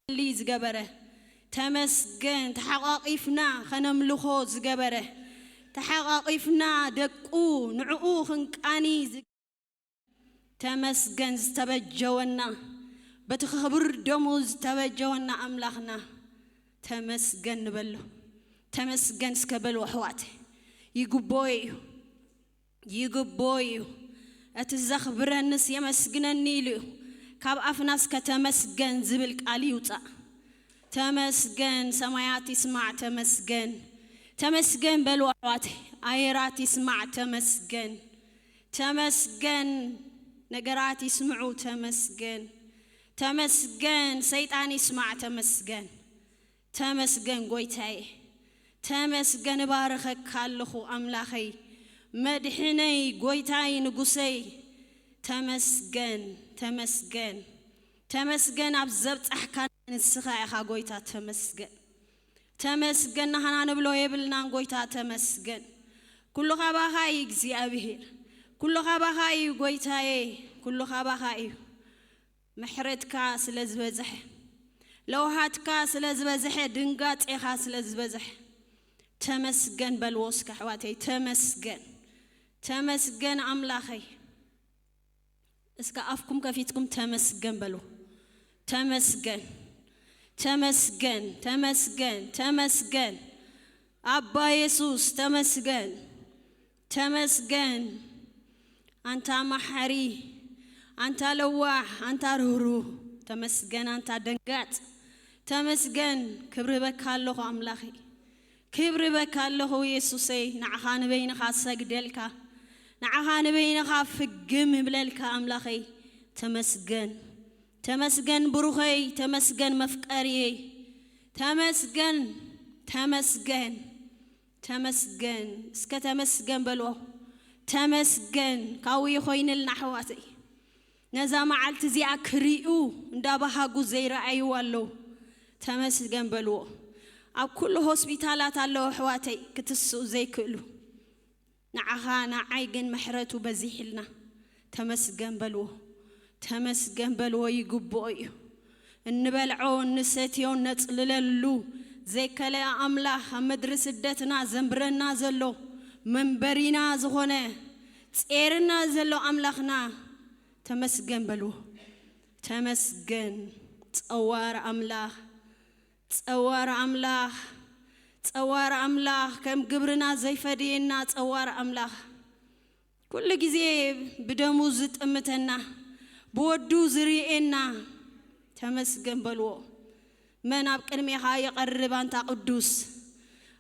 ክንጸሊ ዝገበረ፣ ተመስገን። ተሓቋቒፍና ከነምልኾ ዝገበረ፣ ተሓቋቒፍና ደቁ ንዕኡ ክንቃኒ ዝ- ተመስገን። ዝተበጀወና፣ በቲ ክቡር ደሙ ዝተበጀወና ኣምላኽና ተመስገን ንበሎ። ተመስገን እስከ በሉ ኣሕዋት፣ ይግቦ እዩ። ይግቦ እዩ። እቲ ዘኽብረንስ የመስግነኒ ኢሉ እዩ። ካብ ኣፍናስ ከተመስገን ዝብል ቃል ይውጻእ። ተመስገን፣ ሰማያት ይስማዕ፣ ተመስገን። ተመስገን በሉ ኣሕዋት፣ ኣየራት ይስማዕ፣ ተመስገን። ተመስገን፣ ነገራት ይስምዑ፣ ተመስገን። ተመስገን፣ ሰይጣን ይስማዕ፣ ተመስገን። ተመስገን ጎይታዬ፣ ተመስገን፣ እባርኸካ ኣለኹ ኣምላኸይ፣ መድሕነይ፣ ጎይታይ፣ ንጉሰይ። ተመስገን፣ ተመስገን፣ ተመስገን ኣብ ዘብጻሕካ ንስኻ ኢኻ ጎይታ፣ ተመስገን። ተመስገን፣ ናህና ንብሎ የብልናን ጎይታ፣ ተመስገን። ኩሉ ካባኻ እዩ እግዚኣብሔር፣ ኩሉ ካባኻ እዩ ጎይታዬ፣ ኩሉ ካባኻ እዩ። ምሕረትካ ስለ ዝበዝሐ፣ ለውሃትካ ስለ ዝበዝሐ፣ ድንጋጼኻ ስለ ዝበዝሐ፣ ተመስገን በልዎ እስከ ኣሕዋተይ፣ ተመስገን። ተመስገን ኣምላኸይ። እስከ ኣፍኩም ከፊትኩም ተመስገን በሉ። ተመስገን፣ ተመስገን፣ ተመስገን፣ ተመስገን። ኣባ የሱስ ተመስገን፣ ተመስገን። ኣንታ መሓሪ፣ ኣንታ ለዋሕ፣ ኣንታ ርህሩህ፣ ተመስገን። ኣንታ ደንጋጽ፣ ተመስገን። ክብሪ በካ ኣለኹ ኣምላኸይ፣ ክብሪ በካ ኣለኹ የሱሰይ። ንዓኻ ንበይንኻ ሰግደልካ፣ ንዓኻ ንበይንኻ ፍግም እብለልካ ኣምላኸይ፣ ተመስገን። ተመስገን ብሩኸይ፣ ተመስገን መፍቀሪየይ፣ ተመስገን፣ ተመስገን፣ ተመስገን። እስከ ተመስገን በልዎ። ተመስገን፣ ካብኡ ይኾይንልና ኣሕዋተይ። ነዛ መዓልቲ እዚኣ ክርእዩ እንዳባሃጉ ዘይረኣይዋ ኣለዉ። ተመስገን በልዎ። ኣብ ኩሉ ሆስፒታላት ኣለዉ ኣሕዋተይ፣ ክትስኡ ዘይክእሉ። ንዓኻ ንዓይ ግን ምሕረቱ በዚሕልና። ተመስገን በልዎ። ተመስገን በልዎ፣ ይግብኦ እዩ። እንበልዖ፣ እንሰትዮ፣ ነጽልለሉ ዘይከለአ ኣምላኽ፣ ኣብ ምድሪ ስደትና ዘንብረና ዘሎ፣ መንበሪና ዝኾነ፣ ጼርና ዘሎ ኣምላኽና፣ ተመስገን በልዎ። ተመስገን። ጸዋር ኣምላኽ፣ ጸዋር ኣምላኽ፣ ጸዋር ኣምላኽ፣ ከም ግብርና ዘይፈድየና ጸዋር ኣምላኽ፣ ኩሉ ግዜ ብደሙ ዝጥምተና፣ ብወዱ ዝርእየና፣ ተመስገን በልዎ። መን ኣብ ቅድሜኻ ይቐርብ ኣንታ ቅዱስ፣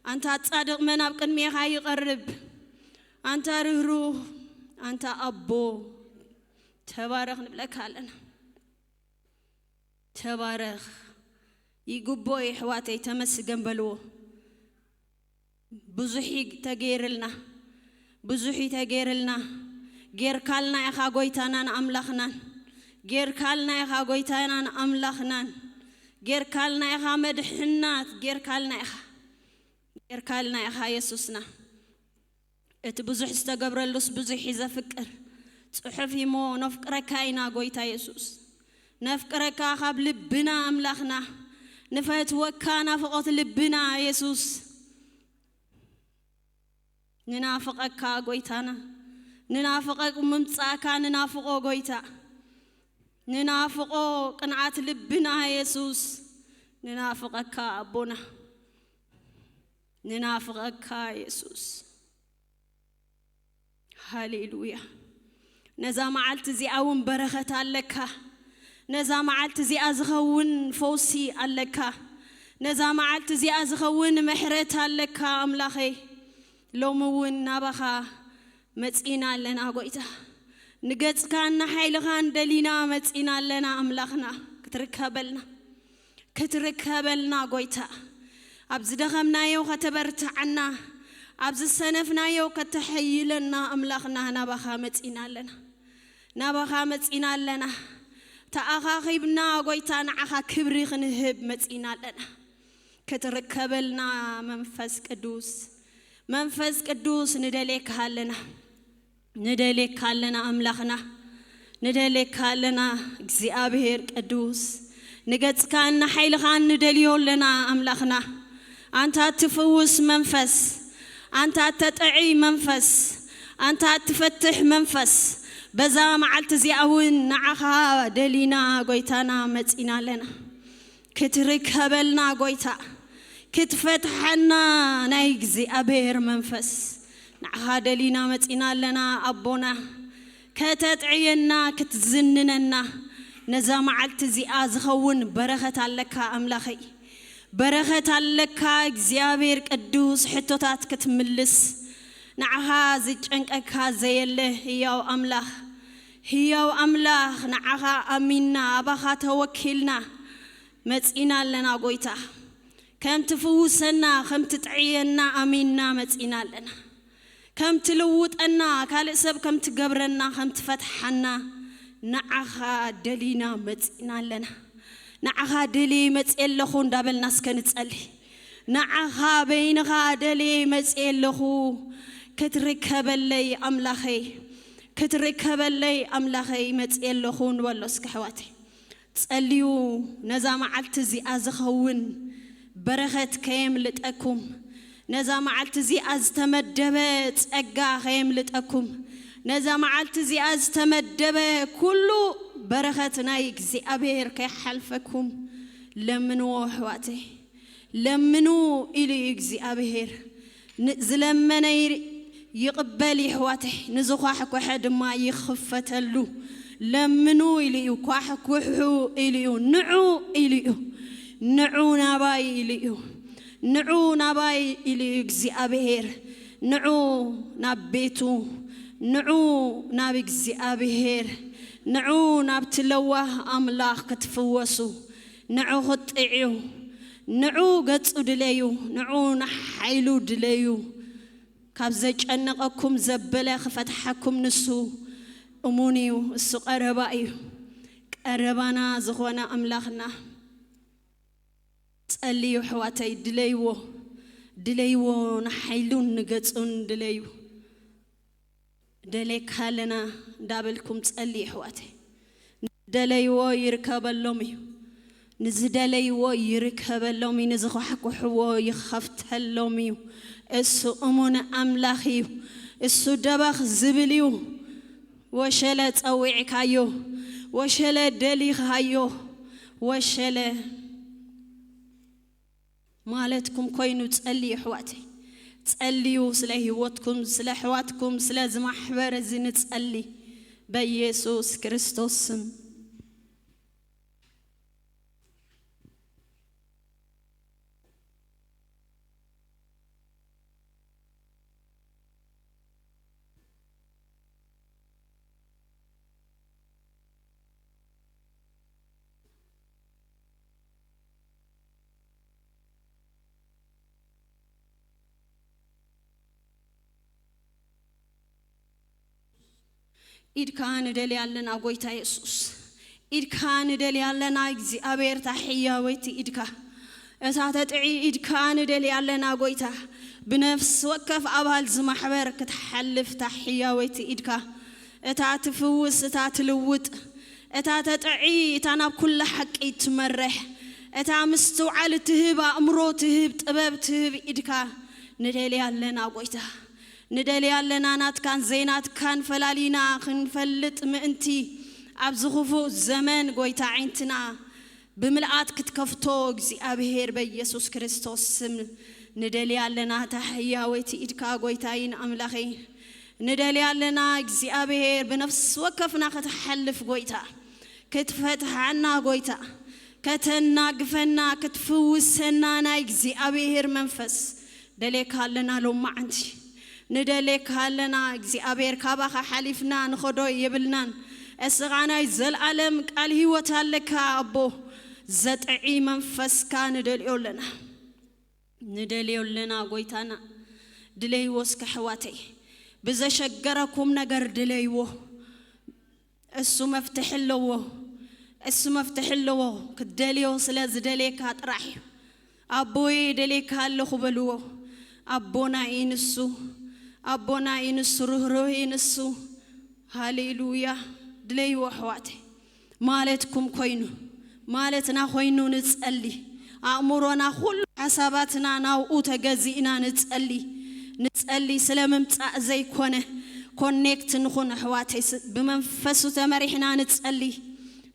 ኣንታ ጻድቕ፣ መን ኣብ ቅድሜኻ ይቐርብ ኣንታ ርህሩህ፣ ኣንታ ኣቦ፣ ተባረኽ ንብለካ ኣለና። ተባረኽ። ይግብኦ እዩ ኣሕዋተይ፣ ተመስገን በልዎ። ብዙሕ እዩ ተገይርልና፣ ብዙሕ እዩ ተገይርልና። ጌርካልና ኢኻ ጎይታናን ኣምላኽናን፣ ጌርካልና ኢኻ ጎይታናን ኣምላኽናን፣ ጌርካልና ኢኻ መድሕና፣ ጌርካልና ኢኻ፣ ጌርካልና ኢኻ የሱስና። እቲ ብዙሕ ዝተገብረሉስ ብዙሕ እዩ ዘፍቅር። ጽሑፍ እዩሞ፣ ነፍቅረካ ኢና ጎይታ የሱስ፣ ነፍቅረካ ካብ ልብና ኣምላኽና፣ ንፈትወካ ናፍቖት ልብና የሱስ። ንናፍቐካ ጎይታና፣ ንናፍቐ ምምጻእካ፣ ንናፍቖ ጎይታ፣ ንናፍቖ ቅንዓት ልብና የሱስ፣ ንናፍቐካ ኣቦና፣ ንናፍቐካ የሱስ። ሃሌሉያ። ነዛ መዓልቲ እዚኣ እውን በረኸት ኣለካ። ነዛ መዓልቲ እዚኣ ዝኸውን ፈውሲ ኣለካ። ነዛ መዓልቲ እዚኣ ዝኸውን ምሕረት ኣለካ ኣምላኸይ። ሎሚ እውን ናባኻ መጺና ኣለና ጎይታ። ንገጽካን ንሓይልኻን ደሊና መጺና ኣለና ኣምላኽና ክትርከበልና። ክትርከበልና ጎይታ፣ ኣብ ዝደኸምናዮ ከተበርትዓና፣ ኣብ ዝሰነፍናዮ ከተሐይለና ኣምላኽና ናባኻ መጺና ኣለና። ናባኻ መጺና ኣለና። ተኣኻኺብና ጎይታ ንዓኻ ክብሪ ክንህብ መጺና ኣለና። ክትርከበልና መንፈስ ቅዱስ፣ መንፈስ ቅዱስ ንደልየካ ኣለና። ንደልየካ ኣለና ኣምላኽና፣ ንደልየካ ኣለና እግዚኣብሔር ቅዱስ፣ ንገጽካን ንሓይልኻን ንደልዮ ኣለና ኣምላኽና። ኣንታ ትፍውስ መንፈስ፣ ኣንታ ተጠዒ መንፈስ፣ ኣንታ ትፈትሕ መንፈስ፣ በዛ መዓልቲ እዚኣ እውን ንዓኻ ደሊና ጎይታና መጺና ኣለና። ክትርከበልና ጎይታ፣ ክትፈትሓና ናይ እግዚኣብሔር መንፈስ፣ ንዓኻ ደሊና መጺና ኣለና ኣቦና። ከተጥዕየና፣ ክትዝንነና፣ ነዛ መዓልቲ እዚኣ ዝኸውን በረኸት ኣለካ ኣምላኸይ። በረኸት ኣለካ እግዚኣብሔር ቅዱስ፣ ሕቶታት ክትምልስ። ንዓኻ ዝጨንቀካ ዘየለ ህያው ኣምላኽ፣ ህያው ኣምላኽ፣ ንዓኻ ኣሚንና፣ ኣባኻ ተወኪልና መጺና ኣለና ጎይታ። ከም ትፍውሰና፣ ከም ትጥዕየና ኣሚንና መጺና ኣለና። ከም ትልውጠና፣ ካልእ ሰብ ከም ትገብረና፣ ከም ትፈትሓና፣ ንዓኻ ደሊና መጺና ኣለና። ንዓኻ ደልየ መጽየ ኣለኹ እንዳበልና እስከ ንጸሊ። ንዓኻ በይንኻ ደልየ መጽየ ኣለኹ፣ ክትርከበለይ ኣምላኸይ፣ ክትርከበለይ ኣምላኸይ መጽየ ኣለኹ ንበሎ እስከ ኣሕዋተይ። ጸልዩ፣ ነዛ መዓልቲ እዚኣ ዝኸውን በረኸት ከየምልጠኩም፣ ነዛ መዓልቲ እዚኣ ዝተመደበ ጸጋ ከየምልጠኩም፣ ነዛ መዓልቲ እዚኣ ዝተመደበ ኩሉ በረኸት ናይ እግዚኣብሔር ከይሓልፈኩም ለምንዎ ኣሕዋተይ። ለምኑ ኢሉ እዩ እግዚኣብሔር። ን-፣ ዝለመነ ይር-፣ ይቕበል ይሕዋተይ፣ ንዝኳሕኩሐ ድማ ይኽፈተሉ። ለምኑ ኢሉ እዩ፣ ኳሕኩሑ ኢሉ እዩ፣ ንዑ ኢሉ እዩ፣ ንዑ ናባይ ኢሉ እዩ፣ ንዑ ናባይ ኢሉ እዩ እግዚኣብሔር። ንዑ ናብ ቤቱ፣ ንዑ ናብ እግዚኣብሔር፣ ንዑ ናብቲ ለዋህ ኣምላኽ ክትፍወሱ፣ ንዑ ክትጥዕዩ፣ ንዑ ገጹ ድለዩ፣ ንዑ ንሓይሉ ድለዩ። ካብ ዘጨነቐኩም ዘበለ ክፈትሓኩም ንሱ እሙን እዩ፣ እሱ ቀረባ እዩ። ቀረባና ዝኾነ ኣምላኽና ጸልዩ ኣሕዋተይ፣ ድለይዎ፣ ድለይዎ፣ ንሓይሉን ንገጹን ድለዩ። ደሌካ ኣለና እንዳበልኩም ጸልዩ ኣሕዋተይ። ንደለይዎ ይርከበሎም እዩ። ንዝደለይዎ ይርከበሎም እዩ። ንዝኳሕኩሕዎ ይኸፍተሎም እዩ። እሱ እሙን ኣምላኽ እዩ። እሱ ደበኽ ዝብል እዩ። ወሸለ ጸዊዕካዮ፣ ወሸለ ደሊኻዮ፣ ወሸለ ማለትኩም ኮይኑ ጸልዩ ኣሕዋተይ። ጸልዩ ስለ ህይወትኩም፣ ስለ ኣሕዋትኩም፣ ስለ እዚ ማሕበር እዚ ንጸሊ በኢየሱስ ክርስቶስ ስም። ኢድካ ንደልያ ኣለና ጎይታ የሱስ። ኢድካ ንደልያ ኣለና እግዚኣብሔር፣ እታ ሕያወይቲ ኢድካ። እታ ተጥዒ ኢድካ ንደልያ ኣለና ጎይታ። ብነፍሲ ወከፍ ኣባል ዝማሕበር ክትሓልፍ እታ ሕያወይቲ ኢድካ። እታ ትፍውስ፣ እታ ትልውጥ፣ እታ ተጥዒ፣ እታ ናብ ኩላ ሓቂ ትመርሕ፣ እታ ምስትውዓል ትህብ፣ ኣእምሮ ትህብ፣ ጥበብ ትህብ ኢድካ ንደልያ ኣለና ጎይታ። ንደልያ ኣለና ናትካን ዘይናትካን ፈላሊና ክንፈልጥ ምእንቲ ኣብዚ ክፉእ ዘመን ጎይታ ዓይንትና ብምልኣት ክትከፍቶ እግዚኣብሔር በኢየሱስ ክርስቶስ ስም ንደልያ ኣለና። እታ ሕያወይቲ ኢድካ ጎይታይን ኣምላኸይ ንደልያ ኣለና። እግዚኣብሔር ብነፍሲ ወከፍና ክትሓልፍ ጎይታ፣ ክትፈትሓና ጎይታ፣ ከተናግፈና፣ ክትፍውሰና ናይ እግዚኣብሔር መንፈስ ደሌካ ኣለና። ሎማዓንቲ ንደሌካ ኣለና እግዚኣብሔር፣ ካባኻ ሓሊፍና ንኸዶ የብልናን። እስኻ ናይ ዘልኣለም ቃል ህይወት ኣለካ ኣቦ። ዘጥዒ መንፈስካ ንደልዮ ኣለና፣ ንደልዮ ኣለና ጎይታና። ድለይዎ እስከ ኣሕዋተይ፣ ብዘሸገረኩም ነገር ድለይዎ። እሱ መፍትሒ ኣለዎ፣ እሱ መፍትሒ ኣለዎ። ክትደልዮ ስለ ዝደልየካ ጥራሕ እዩ። ኣቦይ ደልየካ ኣለኹ በልዎ። ኣቦና እዩ ንሱ፣ ኣቦና እዩ ንሱ፣ ርህሩህ እዩ ንሱ። ሃሌሉያ። ድለይዎ ኣሕዋተይ፣ ማለትኩም ኮይኑ፣ ማለትና ኮይኑ ንጸሊ። ኣእምሮና፣ ኩሉ ሓሳባትና ናብኡ ተገዚእና ንጸሊ። ንጸሊ ስለ ምምጻእ ዘይኮነ፣ ኮኔክት ንኹን ኣሕዋተይ። ስ-፣ ብመንፈሱ ተመሪሕና ንጸሊ።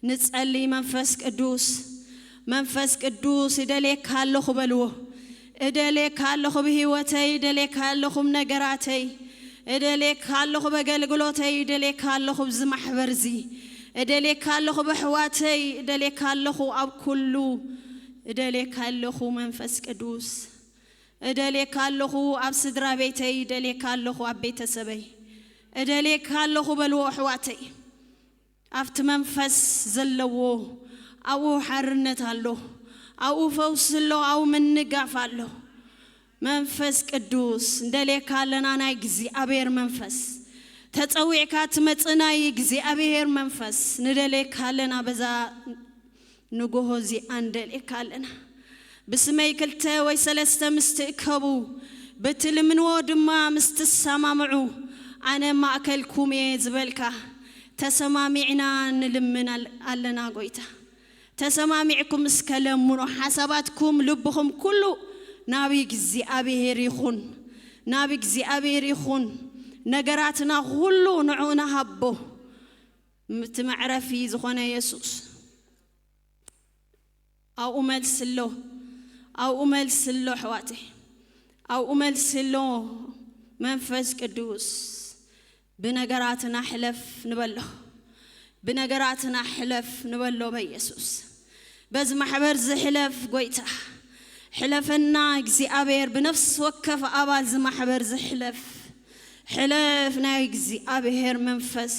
ንጸሊ። መንፈስ ቅዱስ፣ መንፈስ ቅዱስ፣ እደልየካ ኣለኹ በልዎ። እደልየካ ኣለኹ ብህይወተይ፣ እደልየካ ኣለኹ ብነገራተይ፣ እደልየካ ኣለኹ በገልግሎተይ፣ እደልየካ ኣለኹ ብዚ ማሕበር እዚ፣ እደልየካ ኣለኹ በሕዋተይ፣ እደልየካ ኣለኹ ኣብ ኩሉ፣ እደልየካ ኣለኹ መንፈስ ቅዱስ፣ እደልየካ ኣለኹ ኣብ ስድራ ቤተይ፣ እደልየካ ኣለኹ ኣብ ቤተሰበይ፣ እደልየካ ኣለኹ በልዎ ኣሕዋተይ። ኣብቲ መንፈስ ዘለዎ ኣብኡ ሓርነት ኣሎ፣ ኣብኡ ፈውሲ ኣሎ፣ ኣብኡ ምንጋፍ ኣሎ። መንፈስ ቅዱስ ንደልየካ ኣለና፣ ናይ እግዚኣብሔር መንፈስ። ተጸዊዕካ ትመጽእ ናይ እግዚኣብሔር መንፈስ ንደልየካ ኣለና። በዛ ንጎሆ እዚኣ ንደልየካ ኣለና። ብስመይ ክልተ ወይ ሰለስተ ምስ ትእከቡ፣ ብትልምንዎ ድማ ምስ ትሰማምዑ፣ ኣነ ማእከልኩም እየ ዝበልካ። ተሰማሚዕና ንልምን ኣል-፣ ኣለና ጎይታ። ተሰማሚዕኩም እስከ ለምኑ፣ ሓሳባትኩም፣ ልብኹም ኩሉ ናብ እግዚኣብሔር ይኹን። ናብ እግዚኣብሔር ይኹን። ነገራትና ኩሉ ንዕኡ ንሃቦ። እቲ መዕረፊ ዝኾነ የሱስ። ኣብኡ መልሲ ኣሎ። ኣብኡ መልሲ ኣሎ ኣሕዋተይ። ኣብኡ መልሲ ኣሎ። መንፈስ ቅዱስ ብነገራትና ሕለፍ ንበሎ። ብነገራትና ሕለፍ ንበሎ በኢየሱስ። በዚ ማሕበር ዝሕለፍ ጎይታ። ሕለፈና እግዚኣብሔር፣ ብነፍሲ ወከፍ ኣባል እዚ ማሕበር ዝሕለፍ። ሕለፍ ናይ እግዚኣብሔር መንፈስ።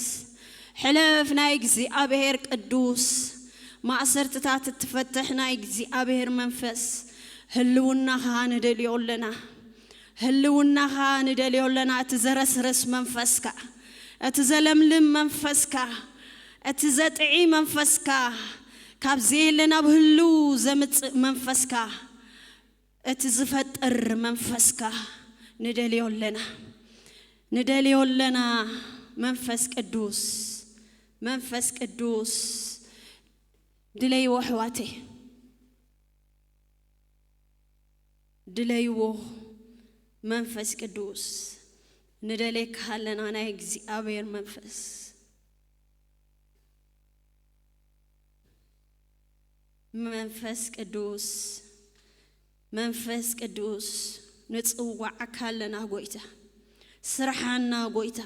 ሕለፍ ናይ እግዚኣብሔር ቅዱስ። ማእሰርትታት እትፈትሕ ናይ እግዚኣብሔር መንፈስ። ህልውናኻ ንደልዮ ኣለና። ህልውናኻ ንደልዮ ኣለና። እቲ ዘረስርስ መንፈስካ፣ እቲ ዘለምልም መንፈስካ፣ እቲ ዘጥዒ መንፈስካ፣ ካብ ዘየለ ናብ ህልው ዘምጽእ መንፈስካ፣ እቲ ዝፈጥር መንፈስካ ንደልዮ ኣለና። ንደልዮ ኣለና። መንፈስ ቅዱስ፣ መንፈስ ቅዱስ፣ ድለይዎ ኣሕዋተይ። ድለይዎ መንፈስ ቅዱስ። ንደልየካ ኣለና ናይ እግዚኣብሔር መንፈስ። መንፈስ ቅዱስ፣ መንፈስ ቅዱስ፣ ንጽዋዓካ ኣለና ጎይታ። ስርሓና ጎይታ፣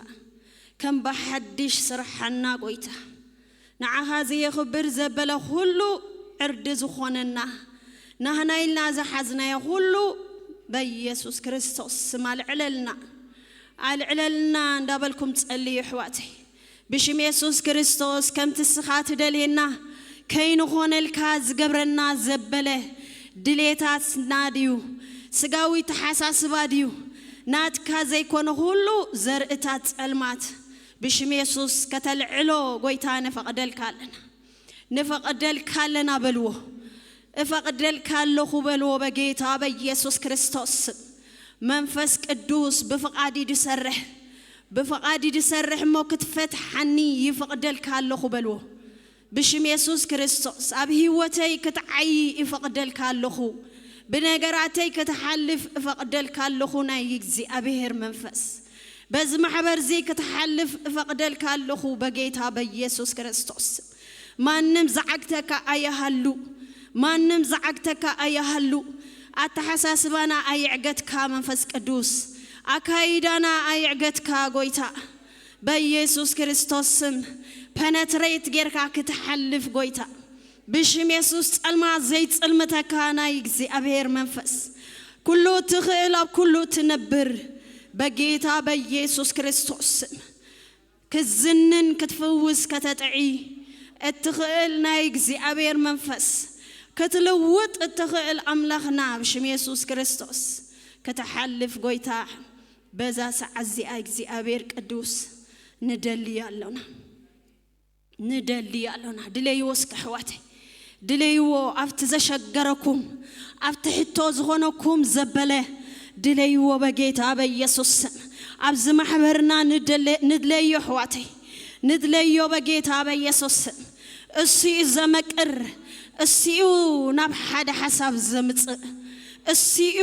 ከም ብሓድሽ ስርሓና ጎይታ። ንዓኻ ዘየኽብር ዘበለ ኩሉ ዕርዲ ዝኾነና፣ ናህና ኢልና ዝሓዝናዮ ኩሉ በኢየሱስ ክርስቶስ ስም ኣልዕለልና፣ ኣልዕለልና እንዳበልኩም ጸልዩ ኣሕዋተይ። ብሽም የሱስ ክርስቶስ ከምቲ ንስኻ ትደልየና ከይንኾነልካ ዝገብረና ዘበለ ድሌታትና ድዩ? ስጋዊ ተሓሳስባ ድዩ? ናትካ ዘይኮነ ኩሉ ዘርእታት ጸልማት ብሽም የሱስ ከተልዕሎ ጎይታ ንፈቕደልካ ኣለና። ንፈቕደልካ ኣለና በልዎ። እፈቕደልካ ኣለኹ በልዎ በጌታ በኢየሱስ ክርስቶስ ስም። መንፈስ ቅዱስ ብፍቓድ እዩ ዝሰርሕ። ብፍቓድ እዩ ዝሰርሕ እሞ ክትፈትሓኒ ይፈቕደልካ ኣለኹ በልዎ። ብሽም የሱስ ክርስቶስ ኣብ ህይወተይ ክትዓዪ ይፈቕደልካ ኣለኹ። ብነገራተይ ክትሓልፍ እፈቕደልካ ኣለኹ ናይ እግዚኣብሔር መንፈስ። በዚ ማሕበር እዚ ክትሓልፍ እፈቕደልካ ኣለኹ በጌታ በኢየሱስ ክርስቶስ። ማንም ዝዓግተካ ኣይሃሉ። ማንም ዝዓግተካ ኣይሃሉ። ኣተሓሳስባና ኣይዕገትካ መንፈስ ቅዱስ። ኣካይዳና ኣይዕገትካ ጎይታ። በኢየሱስ ክርስቶስ ስም ፐነትሬት ጌርካ ክትሓልፍ ጎይታ። ብሽም የሱስ ጸልማት ዘይጽልምተካ ናይ እግዚኣብሔር መንፈስ። ኩሉ እትኽእል ኣብ ኩሉ እትነብር በጌታ በኢየሱስ ክርስቶስ ስም። ክዝንን ክትፍውስ ከተጥዒ እትኽእል ናይ እግዚኣብሔር መንፈስ። ክትልውጥ እትኽእል ኣምላኽና ብሽም የሱስ ክርስቶስ። ክትሓልፍ ጎይታ በዛ ሰዓት እዚኣ እግዚኣብሔር ቅዱስ ንደሊ ኣሎና። ንደሊ ኣሎና። ድለይዎ እስከ ኣሕዋተይ። ድለይዎ ኣብቲ ዘሸገረኩም፣ ኣብቲ ሕቶ ዝኾነኩም ዘበለ። ድለይዎ በጌታ በኢየሱስ ስም። ኣብዚ ማሕበርና ንደለ-፣ ንድለዮ ኣሕዋተይ። ንድለዮ በጌታ በኢየሱስ ስም። እሱ እዩ ዘመቅር፣ እሱ እዩ ናብ ሓደ ሓሳብ ዘምጽእ፣ እሱ እዩ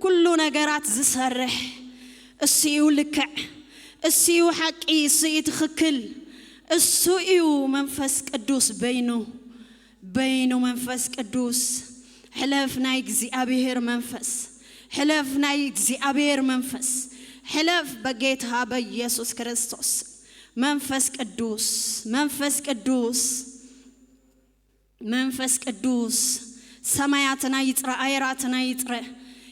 ኩሉ ነገራት ዝሰርሕ፣ እሱ እዩ ልክዕ፣ እሱ እዩ ሓቂ፣ እሱ እዩ ትኽክል፣ እሱ እዩ መንፈስ ቅዱስ በይኑ፣ በይኑ መንፈስ ቅዱስ። ሕለፍ ናይ እግዚኣብሔር መንፈስ፣ ሕለፍ ናይ እግዚኣብሔር መንፈስ፣ ሕለፍ በጌታ በኢየሱስ ክርስቶስ። መንፈስ ቅዱስ፣ መንፈስ ቅዱስ፣ መንፈስ ቅዱስ፣ ሰማያትና ይጽረ፣ ኣየራትና ይጽረ።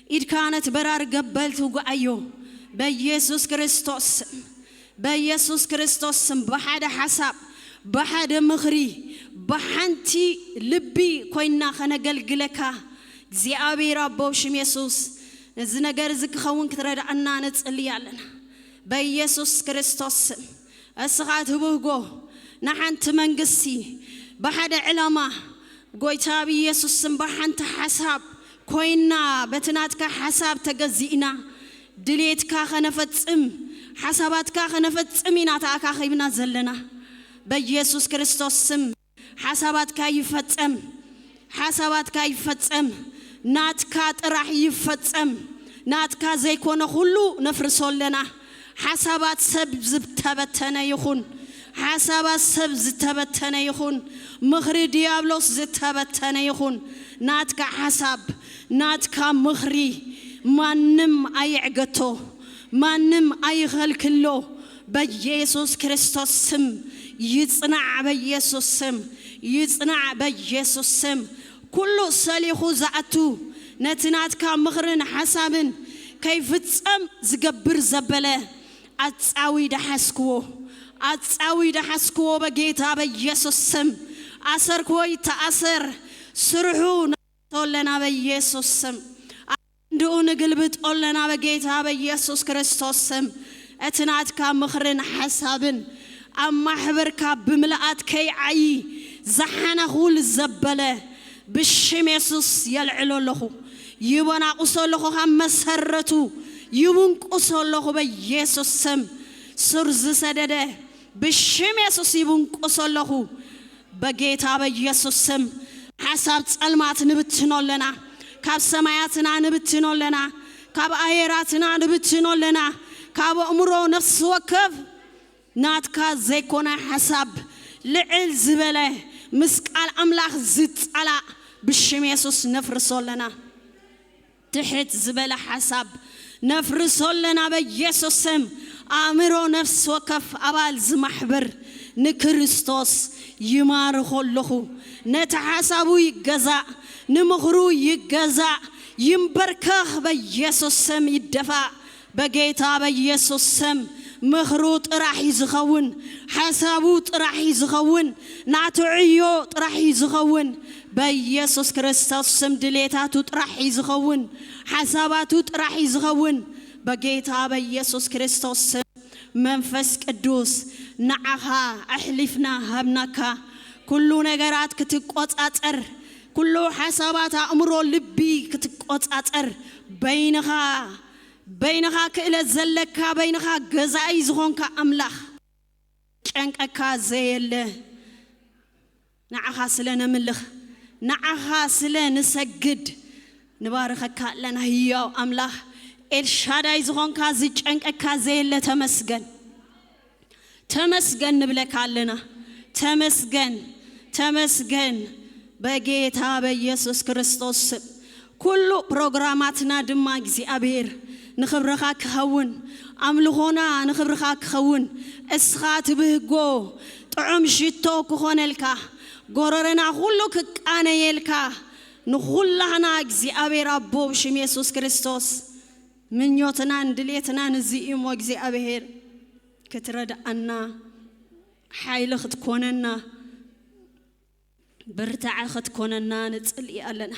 ኢድካ ነቲ በራሪ ገበል ትውግኣዮ በኢየሱስ ክርስቶስ ስም። በኢየሱስ ክርስቶስ ስም ብሓደ ሓሳብ፣ ብሓደ ምኽሪ፣ ብሓንቲ ልቢ ኮይና ከነገልግለካ እግዚኣብሔር ኣቦ ሽም የሱስ ነዚ ነገር እዚ ክኸውን ክትረድኣና ንጽሊ ኣለና። በኢየሱስ ክርስቶስ ስም እስኻ ትብህጎ ንሓንቲ መንግስቲ ብሓደ ዕላማ ጎይታ ብኢየሱስ ስም ብሓንቲ ሓሳብ ኮይና በቲ ናትካ ሓሳብ ተገዚእና ድሌትካ ከነፈጽም ሓሳባትካ ከነፈጽም ኢና ተኣካኺብና ዘለና። በኢየሱስ ክርስቶስ ስም ሓሳባትካ ይፈጸም፣ ሓሳባትካ ይፈጸም፣ ናትካ ጥራሕ ይፈጸም። ናትካ ዘይኮነ ኩሉ ነፍርሶ ኣለና። ሓሳባት ሰብ ዝተበተነ ይኹን፣ ሓሳባት ሰብ ዝተበተነ ይኹን፣ ምኽሪ ዲያብሎስ ዝተበተነ ይኹን፣ ናትካ ሓሳብ፣ ናትካ ምኽሪ ማንም ኣይዕገቶ፣ ማንም ኣይኸልክሎ። በኢየሱስ ክርስቶስ ስም ይጽናዕ፣ በኢየሱስ ስም ይጽናዕ፣ በኢየሱስ ስም። ኩሉ ሰሊኹ ዝኣቱ ነቲ ናትካ ምኽርን ሓሳብን ከይፍጸም ዝገብር ዘበለ ኣጻዊ ደሓስክዎ፣ ኣጻዊ ደሓስክዎ በጌታ በኢየሱስ ስም። ኣሰርክዎ ይተኣሰር፣ ስርሑ ንኣቶ ኣለና በኢየሱስ ስም። እንድኡ ንግልብጦ ኣለና በጌታ በኢየሱስ ክርስቶስ ስም። እቲ ናትካ ምኽርን ሓሳብን ኣብ ማሕበርካ ብምልኣት ከይዓዪ ዝሓናኹል ዘበለ ብሽም የሱስ የልዕሎ ኣለኹ። ይበናቁሶ ኣለኹ፣ ካብ መሰረቱ ይብንቁሶ ኣለኹ በኢየሱስ ስም። ሱር ዝሰደደ ብሽም የሱስ ይብንቁሶ ኣለኹ። በጌታ በኢየሱስ ስም ሓሳብ ጸልማት ንብትኖ ኣለና። ካብ ሰማያትና ንብትኖ ኣለና። ካብ ኣየራትና ንብትኖ ኣለና። ካብ ኣእምሮ ነፍሲ ወከፍ ናትካ ዘይኮነ ሓሳብ ልዕል ዝበለ ምስ ቃል ኣምላኽ ዝጻላእ ብሽም የሱስ ነፍርሶ ኣለና። ትሕት ዝበለ ሓሳብ ነፍርሶ ኣለና በኢየሱስ ስም። ኣእምሮ ነፍሲ ወከፍ ኣባል ዝማሕበር ንክርስቶስ ይማርኾ ኣለኹ። ነቲ ሓሳቡ ይገዛእ፣ ንምኽሩ ይገዛእ፣ ይንበርከኽ በኢየሱስ ስም ይደፋእ። በጌታ በኢየሱስ ስም ምኽሩ ጥራሕ እዩ ዝኸውን፣ ሓሳቡ ጥራሕ እዩ ዝኸውን፣ ናቱ ዕዮ ጥራሕ እዩ ዝኸውን። በኢየሱስ ክርስቶስ ስም ድሌታቱ ጥራሕ እዩ ዝኸውን፣ ሓሳባቱ ጥራሕ እዩ ዝኸውን። በጌታ በኢየሱስ ክርስቶስ ስም መንፈስ ቅዱስ ንዓኻ ኣሕሊፍና ሃብናካ። ኩሉ ነገራት ክትቆጻጸር፣ ኩሉ ሓሳባት ኣእምሮ ልቢ ክትቆጻጸር በይንኻ በይንኻ ክእለት ዘለካ፣ በይንኻ ገዛኢ ዝኾንካ ኣምላኽ፣ ጨንቀካ ዘየለ ንዓኻ ስለ ነምልኽ፣ ንዓኻ ስለ ንሰግድ ንባርኸካ ኣለና። ህያው ኣምላኽ ኤልሻዳይ ዝኾንካ፣ ዝጨንቀካ ዘየለ ተመስገን። ተመስገን ንብለካ ኣለና። ተመስገን፣ ተመስገን በጌታ በኢየሱስ ክርስቶስ ስም። ኩሉ ፕሮግራማትና ድማ እግዚኣብሔር ንኽብርኻ ክኸውን፣ ኣምልኾና ንኽብርኻ ክኸውን፣ እስኻ ትብህጎ ጥዑም ሽቶ ክኾነልካ፣ ጎረረና ኩሉ ክቃነየልካ፣ ንኹላህና እግዚኣብሔር ኣቦ ብሽም የሱስ ክርስቶስ ምኞትናን ድሌትናን እዚ እዩ እሞ እግዚኣብሔር ክትረድኣና፣ ሓይሊ ክትኮነና፣ ብርታዐ ክትኮነና ንጽሊ ኣለና።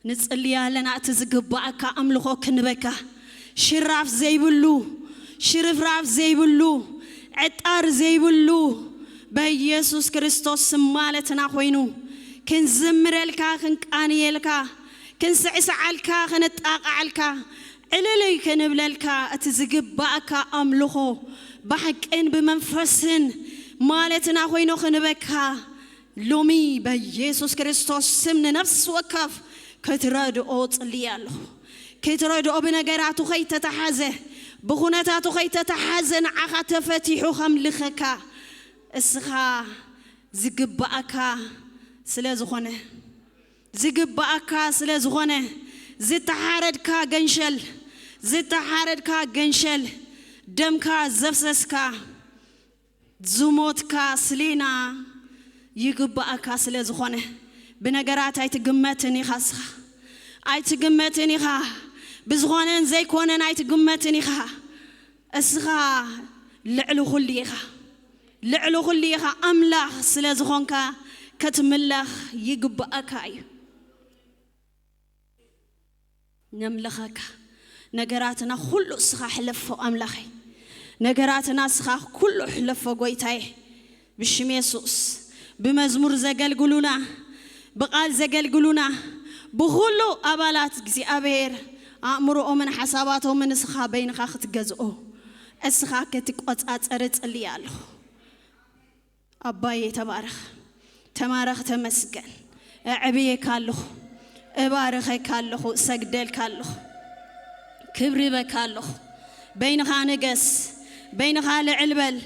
ንጽሊ ኣለና እቲ ዝግባኣካ ኣምልኾ ክንበካ። ሽራፍ ዘይብሉ፣ ሽርፍራፍ ዘይብሉ፣ ዕጣር ዘይብሉ፣ በኢየሱስ ክርስቶስ ስም ማለትና ኮይኑ ክንዝምረልካ፣ ክንቃንየልካ፣ ክንስዕስዓልካ፣ ከነጣቕዓልካ፣ ዕልልይ ክንብለልካ እቲ ዝግባኣካ ኣምልኾ ብሓቅን ብመንፈስን ማለትና ኮይኑ ክንበካ ሎሚ በኢየሱስ ክርስቶስ ስም ንነፍሲ ወከፍ ክትረድኦ ጽልየ ኣለኹ። ክትረድኦ፣ ብነገራቱ ከይተተሓዘ፣ ብኹነታቱ ከይተተሓዘ ንዓኻ ተፈቲሑ ከምልኸካ፣ እስኻ ዝግባኣካ ስለ ዝኾነ፣ ዝግባኣካ ስለ ዝኾነ፣ ዝተሓረድካ ገንሸል፣ ዝተሓረድካ ገንሸል፣ ደምካ ዘፍሰስካ፣ ዝሞትካ ስሌና ይግባኣካ ስለ ዝኾነ፣ ብነገራት ኣይትግመትን ኢኻ። እስኻ ኣይትግመትን ኢኻ። ብዝኾነን ዘይኮነን ኣይትግመትን ኢኻ። እስኻ ልዕሊ ኩሉ ኢኻ። ልዕሊ ኩሉ ኢኻ። ኣምላኽ ስለ ዝኾንካ ክትምለኽ ይግባኣካ እዩ። ነምልኸካ። ነገራትና ኩሉ እስኻ ሕለፎ ኣምላኸይ። ነገራትና እስኻ ኩሉ ሕለፎ ጎይታዬ። ብሽም የሱስ፣ ብመዝሙር ዘገልግሉና፣ ብቓል ዘገልግሉና፣ ብኹሉ ኣባላት እግዚኣብሔር ኣእምሮኦምን ሓሳባቶምን እስኻ በይንኻ ክትገዝኦ፣ እስኻ ክትቆጻጸር እጽልይ ኣለኹ። ኣባዬ ተባረኽ፣ ተማረኽ፣ ተመስገን። እዕብየካ ኣለኹ፣ እባርኸካ ኣለኹ፣ እሰግደልካ ኣለኹ፣ ክብሪ በካ ኣለኹ። በይንኻ ንገስ፣ በይንኻ ልዕል በል፣